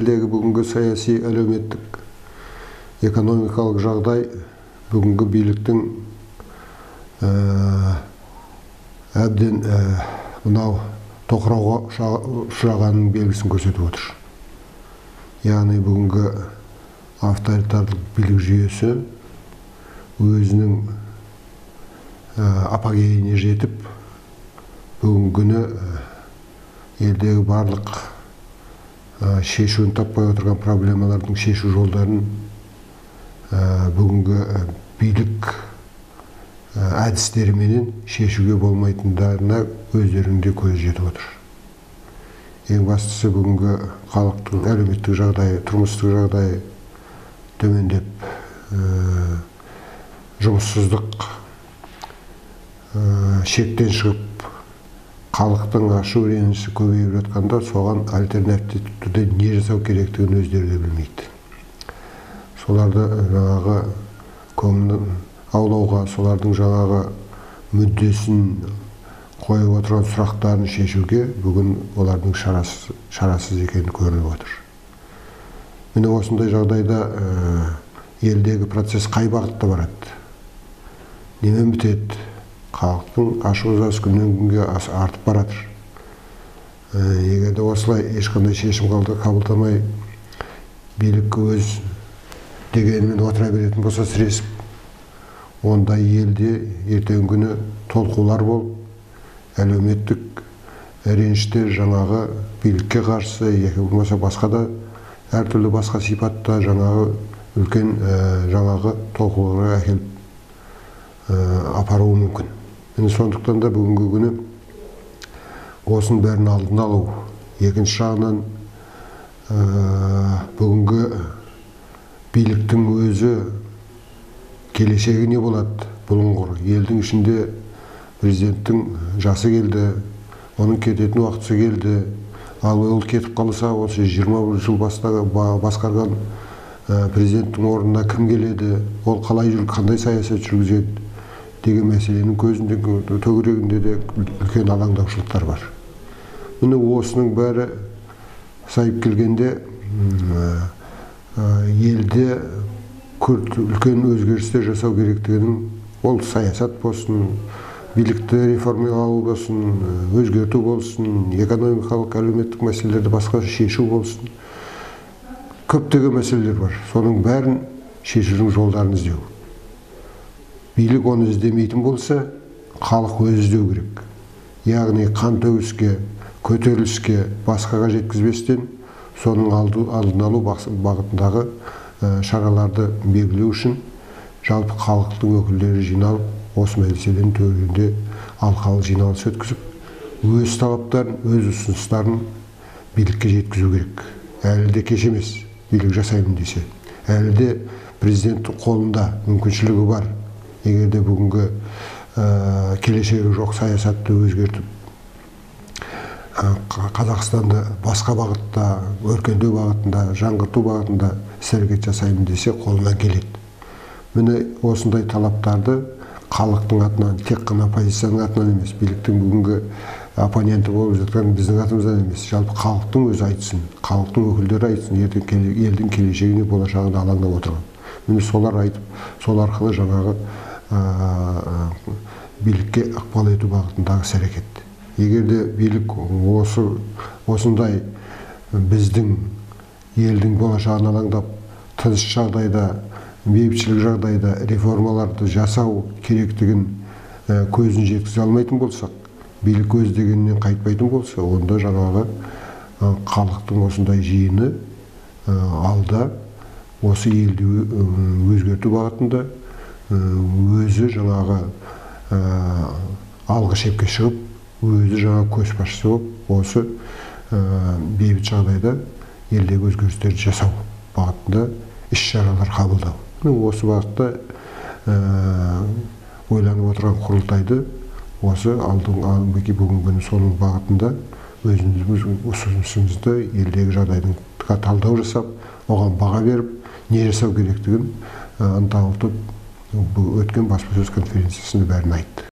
Елдегі бүгінгі саяси, әлеуметтік, экономикалық жағдай бүгінгі биліктің әбден мынау тоқырауға ұшырағанының белгісін көрсетіп отыр. Яғни бүгінгі авторитарлық билік жүйесі өзінің апогейіне жетіп, бүгінгі күні елдегі барлық шешуін таппай отырған проблемалардың шешу жолдарын бүгінгі билік әдістеріменен шешуге болмайтындарына өздерінің де көзі жетіп отыр. Ең бастысы бүгінгі халықтың әлеуметтік жағдайы, тұрмыстық жағдайы төмендеп, жұмыссыздық шектен шығып, халықтың ашу реніші көбейіп жатқанда соған альтернативті түрде не жасау керектігін өздері де білмейді. Соларды жаңағы көңілін аулауға, солардың жаңағы мүддесін қойып отырған сұрақтарын шешуге бүгін олардың шарасыз екені көрініп отыр. Міне осындай жағдайда елдегі процесс қай бағытта барады? Немен бітеді? Халықтың ашу ызасы күннен күнге артып баратыр. Егер де осылай ешқандай шешім қабылдамай билік өз дегенімен отыра беретін болса сіресіп, онда елде ертеңгі күні толқулар болып, әлеуметтік реніштер жаңағы билікке қарсы, яки болмаса басқа да әртүрлі басқа сипатта жаңағы үлкен жаңағы толқуларға әкеліп апаруы мүмкін. Міне сондықтан да бүгінгі күні осының бәрін алдын алу, екінші жағынан бүгінгі биліктің өзі келешегі не болады бұлыңғыр. Елдің ішінде президенттің жасы келді, оның кететін уақыты келді. Ал ол кетіп қалса, осы 20 жыл басқарған президенттің орнына кім келеді, ол қалай жүр, қандай саясат жүргізеді деген мәселенің көзінде төңірегінде де үлкен алаңдаушылықтар бар. Міне осының бәрі сайып келгенде елде күрт үлкен өзгерістер жасау керектігінің, ол саясат болсын, билікті реформалау болсын, өзгерту болсын, экономикалық, әлеуметтік мәселелерді басқа шешу болсын, көптеген мәселелер бар. Соның бәрін шешудің жолдарын іздеу. Билік оны іздемейтін болса, халық өзі іздеу керек. Яғни қан төгіске, көтеріліске, басқаға жеткізбестен, соның алдын алу бағытындағы шараларды белгілеу үшін жалпы халықтың өкілдері жиналып, осы мәселенің төңірегінде алқалы жиналыс өткізіп, өз талаптарын, өз ұсыныстарын билікке жеткізу керек. Әлі де кеш емес, билік жасаймын десе. Әлі де президенттің қолында мүмкіншілігі бар. Егер де бүгінгі келешегі жоқ саясатты өзгертіп, Қазақстанды басқа бағытта, өркендеу бағытында, жаңғырту бағытында іс-әрекет жасаймын десе, қолынан келеді. Міне осындай талаптарды халықтың атынан, тек қана оппозицияның атынан емес, биліктің бүгінгі оппоненті болып жатқан біздің атымыздан емес, жалпы халықтың өзі айтсын, халықтың өкілдері айтсын, елдің келешегіне, болашағына алаңдап отырған. Міне солар айтып, сол арқылы жаңағы билікке ықпал ету бағытындағы іс-әрекет. Егер де билік осындай біздің елдің болашағына алаңдап, тыныш жағдайда, бейбітшілік жағдайда реформаларды жасау керектігін көзін жеткізе алмайтын болсақ, билік өз дегенінен қайтпайтын болса, онда жаңағы халықтың осындай жиыны алда осы елді өзгерту бағытында өзі жаңағы алғы шепке шығып, өзі жаңа көшбасшысы болып, осы бейбіт жағдайда елдегі өзгерістерді жасау бағытында іс-шаралар қабылдау. Осы бағытта ойланып отырған құрылтайды осы бүгінгі күні соның бағытында өзіміздің ұсынысымызды елдегі жағдайдың талдау жасап, оған баға беріп, не жасау керектігін ынталытып өткен баспасөз конференциясында бәрін айтты.